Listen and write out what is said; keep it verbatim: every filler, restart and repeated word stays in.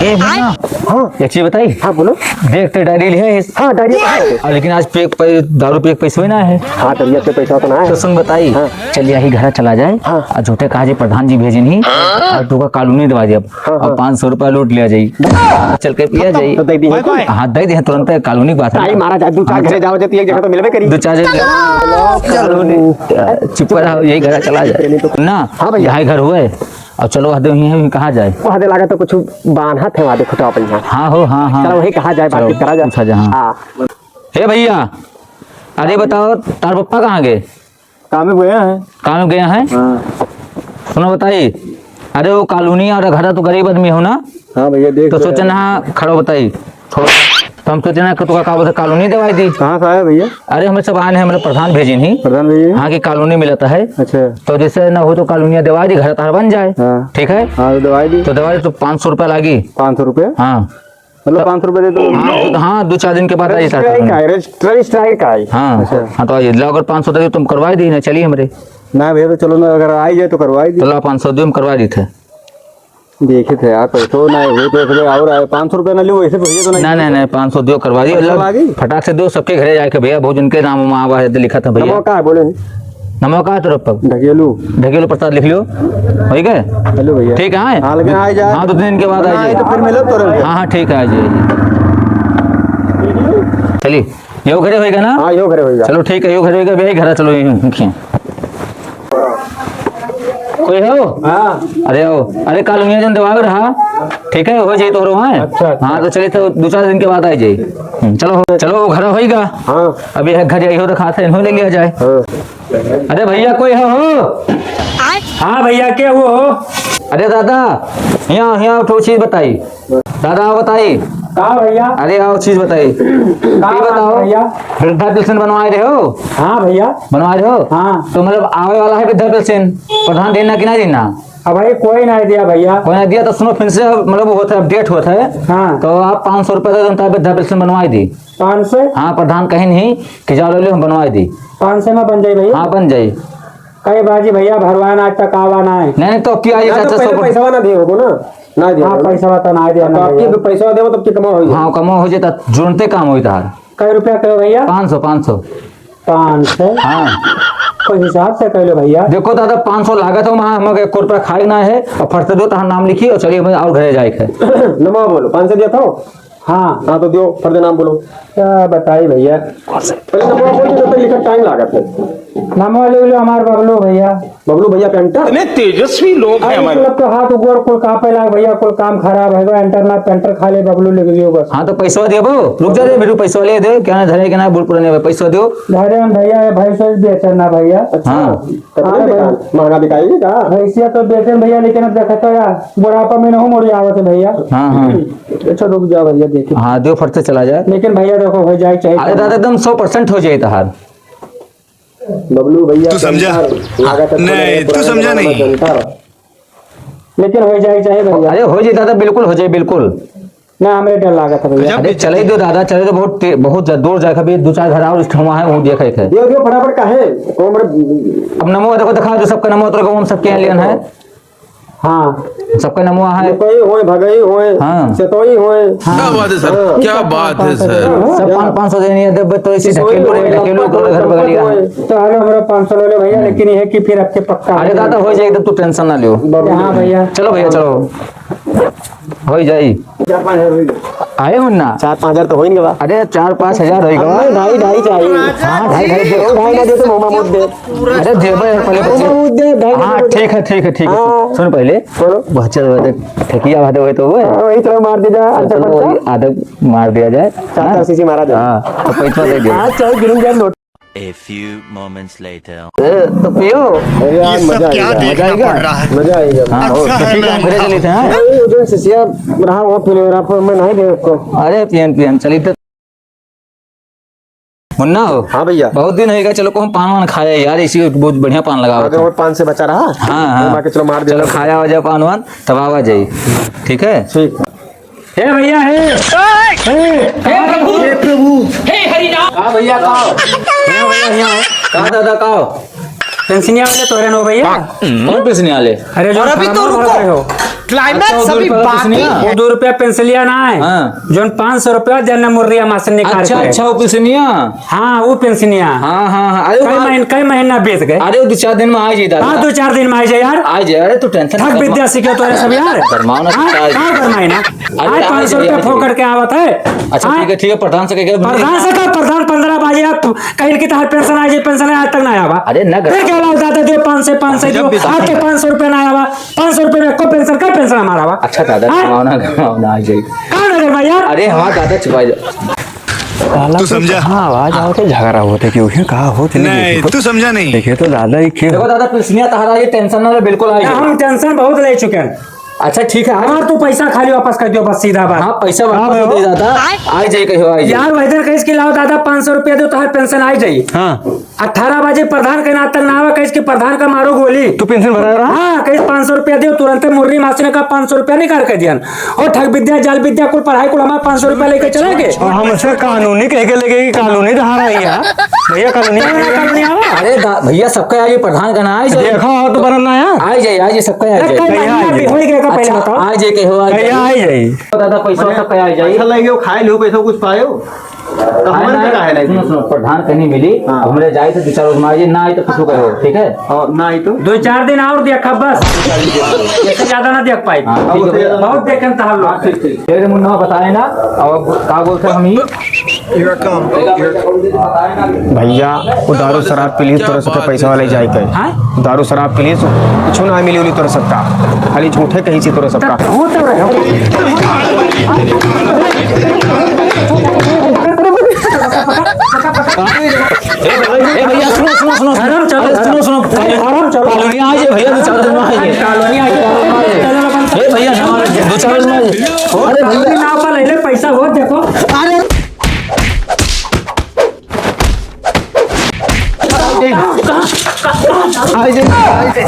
ए, मुन्ना, हाँ। एक चीज बताई। हाँ, बोलो। देख, ते डायरी लिहे है। हाँ, डायरी तो है। आ, लेकिन आज पे, पे, दारू पे एक पैसो ही ना है। हाँ, तो ये पे पैसा तो ना है। तो सुन बताई, हाँ। चल यही घर चला जाए। हाँ। आ झूठे कहा जे प्रधान जी भेजे नहीं। हाँ। और तू का कॉलोनी दवा दे अब। हाँ, और हाँ। पाँच सौ रुपया लूट लिया जाई। हाँ। चल के पिया जाई। तो दे दी। हाँ, दे दे, तुरंत कॉलोनी की बात है। टाइम मारा जाए, दो चार हाँ, घरे चल। जाओ जाती, एक जगह तो मिलबे करी। दो चार जगह। चलो। कॉलोनी, चुप रहो, यही घर चला जाए। ना, हाँ भैया। यहाँ घर हुआ है। अब चलो, वह दे, वहीं कहाँ जाए? वह दे लागा तो कुछ बांधा थे, वहाँ दे खुटा अपन यहाँ। हाँ हो, हाँ, हाँ। चलो, वहीं कहाँ जाए, चलो, बातचीत करा जाए। पूछा जाए, हाँ। हाँ। हे भैया, अरे बताओ, तार पप्पा कहाँ गए? काम में गया है। काम में गया है? हाँ। सुनो बताई, अरे वो कॉलोनी और घर तो गरीब आदमी हो ना? हाँ भैया, देख तो लो सोचे यार। ना, खड़ो बताई, छोड़। तो हम सोचे ना कि तुका का बोलते कॉलोनी दवाई दी। कहाँ से आया भैया? अरे हमें सब आने हैं, मतलब प्रधान भेजे नहीं। प्रधान भेजे हैं? हाँ, कि कॉलोनी मिलता है। अच्छा। तो जैसे ना हो तो कॉलोनिया दवाई दी, घर तार बन जाए। हाँ। ठीक है? हाँ, तो दवाई दी। तो दवाई तो पाँच सौ रुपया लागी। पाँच सौ रुपया? हाँ। मतलब तो पाँच सौ रुपया दे दो। हाँ, तो, हाँ, दो चार दिन के बाद आ जाता है। रजिस्ट्रार का है, रजिस्ट्रार, रजिस्ट्रार का है। हाँ, अच्छा। हाँ, तो आइए, लाओ, अगर पाँच सौ दे दो, तुम करवा दी ना, चलिए हमारे। ना भैया, तो चलो ना, अगर आ ही जाए तो करवा ही दी। तो लाओ, पाँच सौ दे, हम करवा दी थे। देखे थे यार, पैसो ना हो तो फिर और आए, पाँच सौ रुपया ना लियो, वैसे भैया तो नहीं। ना, ना, ना, पाँच सौ दियो, करवा दियो। पैसा मतलब, लागी? फटाक से दियो, सबके घरे जाए के भैया, भोजन के नाम वहाँ आवा है, तो लिखा था भैया। नमो का है, बोले? नमो का है तरफ पर? ढकेलू। ढकेलू प्रसाद लिख लियो, ठीक है? हेलो भैया। ठीक है, हाँ? हाँ, लेकिन आ जाए। हाँ, दो तीन दिन के बाद ना आ आए जाइए। तो फिर मिलो तुरंत। हाँ, हाँ, ठीक है, आ जाइए। चलिए, यो घरे होइगा ना? हाँ, यो घरे होइगा। चलो, ठीक है, यो घरे होइगा, भैया, घर चलो, यहीं रुकिए। कोई हो? हाँ। अरे आओ। अरे, काल उन्हें जन देवावे रहा। ठीक है, हो जाई तोहरो, हाँ? अच्छा, अच्छा। हाँ, तो चलिए, तो दो चार दिन के बाद आ जाई। हम्म, चलो, हो, चलो, वो घर होइगा। हाँ। अभी एक घर यही हो रखा था, इन्हों ले लिया जाए। हाँ। अरे भैया, कोई है हो? हाँ भैया, के हुआ हो? अरे दादा, यहाँ, यहाँ, थोड़ी चीज बताई। दादा, आओ बताई। का भैया? अरे, आओ चीज बताई। का ये बात बताओ, भैया? वृद्धा पेंशन बनवाए रहे हो? हाँ भैया। बनवाए रहे हो? हाँ। तो मतलब आवे वाला है वृद्धा पेंशन, प्रधान देना कि ना देना? अब भाई कोई ना दिया भैया। कोई ना दिया तो सुनो, फिर से मतलब होता है, अपडेट होता है। हाँ। तो आप पाँच सौ रुपया दे दो, वृद्धा पेंशन बनवाए दी। पाँच सौ? हाँ, प्रधान कहीं नहीं कि जाओ ले लो, हम बनवाए दी। पाँच सौ में बन जाई भैया? हाँ, बन जाई। कई बाजी भैया, भरवाए ना आज तक आवा ना है। नहीं, नहीं, तो क्या ये ना, तो चाचा पहले सौ पर पैसा ना दिए होगो ना। ना दिया हाँ, ना। पैसा तो ना दिया तो ना आपके भैया। पैसा देबो तब के कमा होई। हाँ, कमा हो जाता, जुड़ते काम होई तार। कै रुपया कहो भैया? पाँच सौ, पाँच सौ। पाँच सौ? हाँ। कोई हिसाब से कह लो भैया। देखो दादा, पाँच सौ लागत हो, वहाँ हमके एक रुपया खाए ना है, और फट से दो, तहाँ नाम लिखी और चलिए, हमें और घरे जाए के है। नमो बोलो, पाँच सौ दिया था? हाँ। हाँ, तो दियो, फट से नाम बोलो। क्या बताई भैया? पहले नमो बोल दो, तब तक लिखा टाइम लागत है। नमो ले लो हमार बबलू भैया। बबलू भैया पेंटर? इतने तेजस्वी लोग हैं अरे, हमारे। मतलब तो हाथ ऊपर कुल कांपे लाग भैया, कुल काम खराब है, वो एंटर ना पेंटर खाली बबलू लिख दियो बस। हाँ, तो पैसा देबो, रुक जा रे, मेरे पैसा ले दे, क्या ना धरे के ना, बुढ़ पुराने पैसा दो। धरे हम भैया, ये भैंस वैस बेचन ना भैया। अच्छा, हाँ। तो हाँ, भैया। महंगा बिकाई का? भैंसिया तो बेचन भैया, लेकिन अब देखा तो यार, बुढ़ापा में नहीं मोड़ी आवत है भैया। हाँ, हाँ। अच्छा, रुक जा भैया, देखिए। हाँ, दो फट से चला जाए। लेकिन भैया देखो, हो जाए चाहे अरे दादा, एकदम सौ परसेंट हो जाए तहार। बबलू भैया तू समझा? सेंटर, लागत है नहीं, खोले तू पुराने समझा जमाना नहीं। सेंटर। लेकिन हो जाए चाहे भैया। अरे हो जाए दादा, बिल्कुल हो जाए, बिल्कुल। ना, हमरे डर लागत है भैया। गजब अरे बेइज्जती। चले दो दादा, चले दो, बहुत ते-, बहुत जा-, दूर जाके भी दो चार घर और इस ठुआ है, वो देखे थे। दियो, दियो, फटाफट का है? वो हमरे अब नमो देखो, दिखा दो सबका नमो, तो हम सबके यहाँ लेन है। हाँ। सबका नमो है। लुकई होए, भगई होए, हाँ। सेतोई होए। क्या हाँ। बात है सर, हाँ। क्या बात है सर। सब पाँच, पाँच सौ देनी है, देबे तो इसी सेतोई ढकेलू, होए, ढकेलू लंबा तोरे घर बगलिया। होए। तो हेलो, हमरा पाँच सौ ले लो भैया, लेकिन ये है कि फिर आपके पक्का अरे हो दादा, जाए। हो जाए एकदम, तू टेंशन ना लियो। बढ़िया। हाँ भैया। चलो भैया, चलो। हो जाई। चार पाँच हजार होई गए। आए मुन्ना। चार पाँच हजार तो होई गवा। अरे चार पाँच हजार होई गवा। अब नहीं, ढाई, ढाई चाहिए। हाँ, ढाई, ढाई दे। ढाई ना दे तो मोमा मत दे। अरे देबे यार, पहले मोमा मत दे, ढाई हाँ, ना दे। ठीक है, ठीक है, ठीक है। हाँ। सुन पहले। बोलो। बहुत चल रहा है। ठेकिया भादे हुए तो हुए। हाँ, वही तो मार दीजिए, चलो, अच्छा चलो, खर्चा। वही आधा मार दिया जाए। चार हाँ? चार सीसी मारा जाए। हाँ, तो पैसा दे दे। हाँ, चाहे गिरन जाए नोट। A few moments later. ए, तो पियो। अरे यार, ये सब मजा क्या आएगा। देखना पड़ रहा है? मजा आएगा। हाँ, हो, अच्छा तो है ठीक है, मैं हम घरे चले थे, हाँ? अरे, वो जो शिष्या रहा, वो पी ले रहा, पर मैं नहीं दे उसको। अरे, पियन, पियन, चलिए तो। मुन्ना हो? हाँ भैया। बहुत दिन होइगा, चलो, को हम पान वान खाए यार, इसी बहुत बढ़िया पान लगा अगर होता। और पान से बचा रहा? हाँ, हाँ। मार के चलो, मार दे। चलो, खाया हो जाए पान वान, तब आवा जाई। ठीक है? ठीक। हे भैया, हे। हे, हे प्रभु। हे प्रभु। हे हरि राम। का भैया, का हो? का भैया, यहाँ हो। का दादा, का हो? पेंशनिया वाले तोरे नो भैया। कौन पेंशनिया वाले? अरे, जो और अभी तो फलाना रुको। वाला हो। climax अच्छा, वो दो अभी रुपया बाकी पेंशनिया? है। वो दो रुपया पेंशनिया ना है। हाँ। जौन पाँच सौ रुपया देना मुर्रिया मास्टर निकाल अच्छा, के। अच्छा, वो पेंशनिया। हाँ, वो पेंशनिया। हाँ, हाँ, हाँ। अरे, कई वो महीन-, कई महीना बीत गए। अरे, वो दो चार दिन में आ जाई दादा। हाँ, दो चार दिन में आ जाए यार। आ जाए, अरे, तू tension ठग मत विद्या सीखे तोरे सब यार। गरमाओ ना, हाँ, आ जाए। का गरमाई ना? अरे, आज आ पाँच सौ जाए, रुपया आ जाए। फोकट के आवत है। अच्छा, हाँ? ठीक है, ठीक है, प्रधान से कह के प्रधान से कह, प्रधान पन्द्रह बाजे आप कहीं की तहार पेंशन आ जाए, पेंशन आज तक ना आवा। अरे, ना फिर गरमाओ। क्या लाओ दादा दियो पाँच सौ, पाँच सौ दियो, आज तक पाँच सौ रुपया ना आवा। पाँच सौ रुपया में को पेंशन, का पेंशन हमारा आवा? अच्छा दादा, हाँ? गरमाओ ना, गरमाओ ना, आ जाए। का ना गरमाई यार? अरे हाँ दादा, चुपा जा। साला तू तो समझा? कहाँ आवाज आवत है, झगड़ा होत है, क्यों है, कहाँ होत है, नहीं, देखिए तो। तू समझा नहीं। देखिए तो दादा, ये क्या देखो दादा, पेंशनिया तहरा, ये tension ना ले, बिल्कुल आ जाए। हम tension बहुत ले चुके हैं। अच्छा, ठीक है, आ हमार तू पैसा खाली वापस कर दियो, बस सीधा बात। हाँ, पैसा वापस हाँ, दे दादा। आ जाए, कहियो आ जाए। यार, वैदर कहिस कि लाओ दादा, पाँच सौ रुपया दो, तोहार पेंशन आ जाई। हाँ। अठारह बजे प्रधान के नाते ना आवा, कहिस कि प्रधान का मारो गोली। तू पेंशन भरा रहा? हाँ, कहिस पाँच सौ रुपया दियो, तुरंते मुर्री मास्टर ने कहा पाँच सौ रुपया निकाल के दियन। और ठग विद्या, जाल विद्या, कुल पढ़ाई, कुल हमारा पाँच सौ रुपया लेके चले गए। और हमसे कानूनी कह के लेके कि कानूनी धारा है यार। भैया, कानूनी कौन है, कानूनी आवा? अरे दा-, भैया, सबका आ जाए, प्रधान का ना आ जाए। देखा हो तो बनल ना यार। आ जाए, आ जाए, सबका आ जाए। कल कहिया महीना आई? भी होई गया का, पहले अच्छा, बताओ। आ जाए, कहो, आ जाए। कहिया आई जाई? दादा, पैसा सबका आ जाए। अच्छा, लगे हो, खाए लो, पैसा कुछ पाए हो? तो अरे हमारे ना, का है नहीं? सुनो, सुनो, प्रधान कहीं मिली, हाँ। अब हमरे जाए तो दो चार रोज में आइए, ना आए तो कुछ करो, ठीक है? और ना आए तो? दो चार दिन और दिया खब बस। इससे ज्यादा ना देख पाए। हाँ, ठीक है भैया। बहुत देखन था हम लोग। हाँ, ठीक, ठीक। तेरे मुन्ना बताए ना, अब का बोलते हम ही? भैया, वो दारू शराब पी ली, तोरे सबके पैसा वाले जाए के। हाँ? दारू शराब पी ली, कुछ ना मिली उली तोरे सबका। खाली झूठे कहीं से तोरे सबका। तब होता रहे। ए भैया, सुनो, सुनो, सुनो। आराम चलो, अरे, सुनो, सुनो। आराम चलो। कॉलोनी आ जाए भैया, दो चार दिन में आ जाए। कॉलोनी आ जाए। ए भैया, दो चार दिन में आ जाए। अरे भैया। नाव पर ले ले, पैसा हो, देखो। अरे। आ जाए, आ जाए।